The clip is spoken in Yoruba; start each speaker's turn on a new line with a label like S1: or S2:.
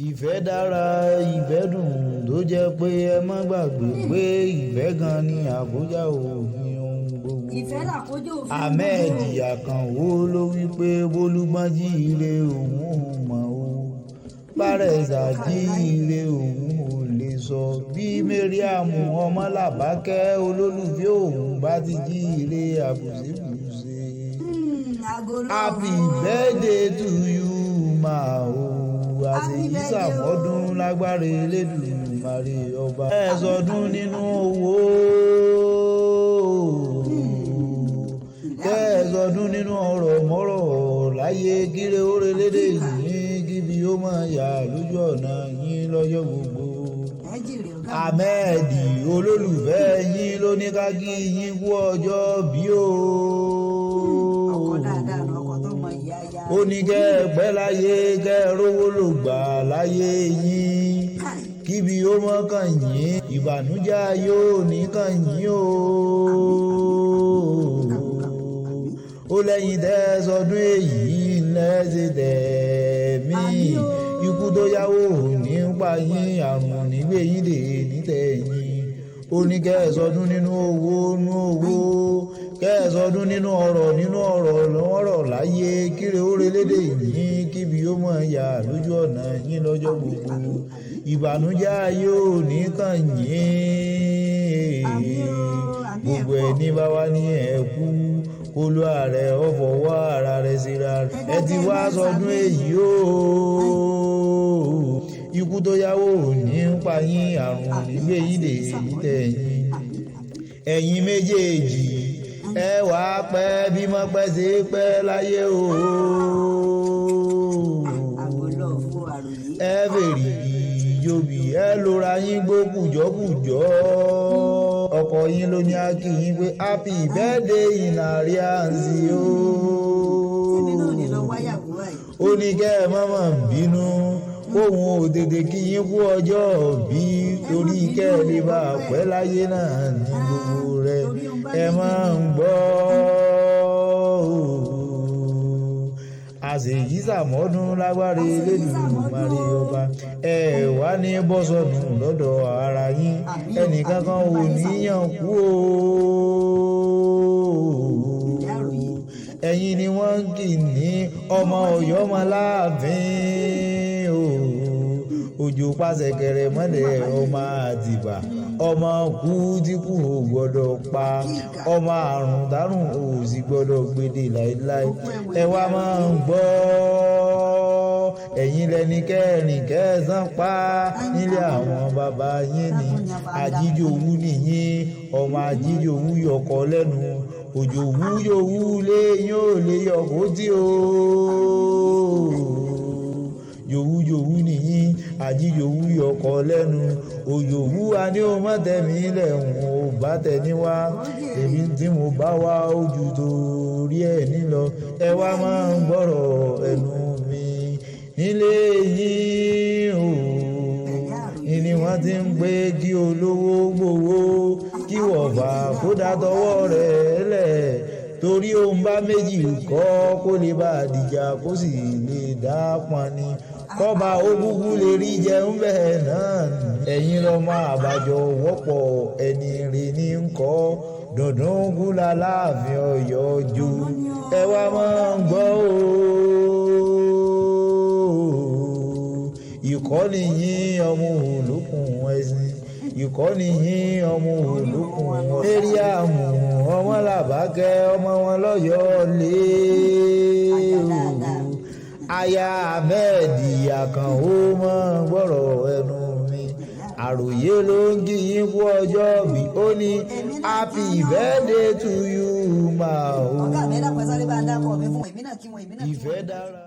S1: Ìfẹ́ dára, ìfẹ́ dùn, tó jẹ́ pé ẹ má gbàgbé pé ìfẹ́ gan ni àkójá òfin ohun gbogbo.
S2: Ìfẹ́ làkójọ òfin.
S1: Ahmed Àkànó ló wí pé bólúgbọ́n jíire, òun ò mọ̀ o, bárẹ̀sà jíire, òun ò lè sọ. Bí Mariam Ọmọlàbákẹ́ olólùfẹ́ òun bá ti jíire, àbùsẹ̀bùsẹ̀. Happy birthday to you ma o. Àṣèyí sàmọ́dún lágbára Elédùmarè ọba. Ẹ sọdún nínú owó, kẹ́ ẹ sọdún nínú ọ̀rọ̀ mọ́rọ̀ láyé, kíre óre lédè yín, kíbi ó máa yà lójú ọ̀nà yín lọ́jọ́ gbogbo. Ahmed olólùfẹ́ yín ló ní ká kí yín kú ọjọ́ bí o.
S2: Ọkọ dáadáa ni ọkọ tó mọ ìyá ya.
S1: Ó ní kẹ́ ẹ pẹ́ láyé, kẹ́ ẹ rówó lò gbà láyé yín, kíbi ó mọ́ kàn yín, ìbànújẹ́ yóò ní kàn yín o. Ó lẹ́yìn tẹ́ ẹ sọdún èyí lẹ́sẹ̀ tẹ̀mí, ikú tó yáwó ò ní pa yín, àrùn ò ní gbé yín dè nítẹ̀yìn. Ó ní kẹ́ ẹ sọdún nínú owó nínú owó, kẹ́ ẹ sọdún nínú ọrọ̀ nínú ọrọ̀ lọ́rọ̀ láyé, kíre ó relédè yín, kíbi ó mọ̀ yà lójú ọ̀nà yín lọ́jọ́ gbogbo, ìbànújẹ́ yóò ní kàn yín. Gbogbo ẹni bá wá ní ẹ̀kú kólú ààrẹ ọ̀fọ̀wọ́ ara rẹ̀ síra ẹ ti wá sọdún èyí o. Ikú tó yáwó ò ní pa yín, àrùn ò ní gbé yín dè nítẹ̀yìn. Ẹ̀yin méjèèjì ẹ wàá pẹ́ bí mọ́ pẹ́ ṣe pẹ́ láyé o.
S2: Àgọ́lọ́ fún àròyé.
S1: Ẹ fèrè ìjòbí, ẹ lora yín gbó kùjọ́kùjọ́. Ọkọ yín ló ní á kí yín pé happy birthday in arrears o.
S2: Sẹ́mi náà ní lọ wáyàwó báyìí.
S1: Ó ní kẹ́ ẹ má mà bínú kóun ò tètè kí yín kú ọjọ́ bí, torí kẹ́ ẹ lè bá a pẹ́ láyé náà ní gbogbo rẹ̀. Ẹ máa ń gbọ́ àṣèyí sàmọ́dún lágbára Elédùmarè ọba. Ẹ wá ní bọ́sọ̀nù lọ́dọ̀ ara yín, ẹnìkankan ò níyàn kú o. Ẹ̀yin ni wọ́n ń kì ní ọmọ Ọ̀yọ́ ọmọ láàfin o. Òjò pàṣẹkẹrẹ mọ́lẹ̀, ọmọ Àtìbà, ọmọ kú tí kú ò gbọ́dọ̀ pa, ọmọ àrùn dárùn ò sì gbọ́dọ̀ gbèdè láéláé. Ẹ wá máa ń gbọ́, ẹ̀yin lẹni kẹrin kẹsàn pa nílé àwọn bàbá yín ni àjíjòwú nìyín, ọmọ àjíjòwú yọkọ lẹ́nu, òjòwú yòwú lé yín ò lè yọkó tí o. Yòwú yòwú nìyín, àjíjòwú yọkọ lẹ́nu, òjòwú a ní o má tẹ̀mí lẹ́hùn ò bá tẹ̀ ní wá, èmi tí mo bá wá ojú torí ẹ̀ nílọ. Ẹ wá máa ń gbọ́rọ̀ ẹnu mi nílé yín o, ìní wọ́n ti ń pé kí olówó gbowó, kí wọ̀fà kó dá tọwọ́ rẹ̀ lẹ̀, torí òun bá méjì kọ́ kó lè bá a dìjà, kó sì lè dá pọn ni, kọ́ba ogúngún lè rí jẹun bẹ́ẹ̀ náà. Ẹ̀yin lọ́mọ àbájọ wọ́pọ̀, ẹni rè ní ń kọ́ dùndún kúlà láàfin Ọ̀yọ́ ju. Ẹ wá máa ń gbọ́ o, ìkọ́ni yín ọmọ òlókùn ẹ̀sìn, ìkọ́ni yín ọmọ òlókùn. Mariam Ọmọlàbákẹ́ ọmọ wọn lọ́yọ̀ọ́ lé o, aya Ahmed Àkànó, mọ́ gbọ́rọ̀ ẹnu mi. Àròyé ló ń kí yín kú ọjọ́ bí, ó ní happy birthday to you ma o.
S2: Ọ̀gá mi, ẹ dákun, ẹ sáré bá ń dákọ̀ mi fún èmi náà kí wọn, èmi náà kí wọn.
S1: Ìfẹ́ dára.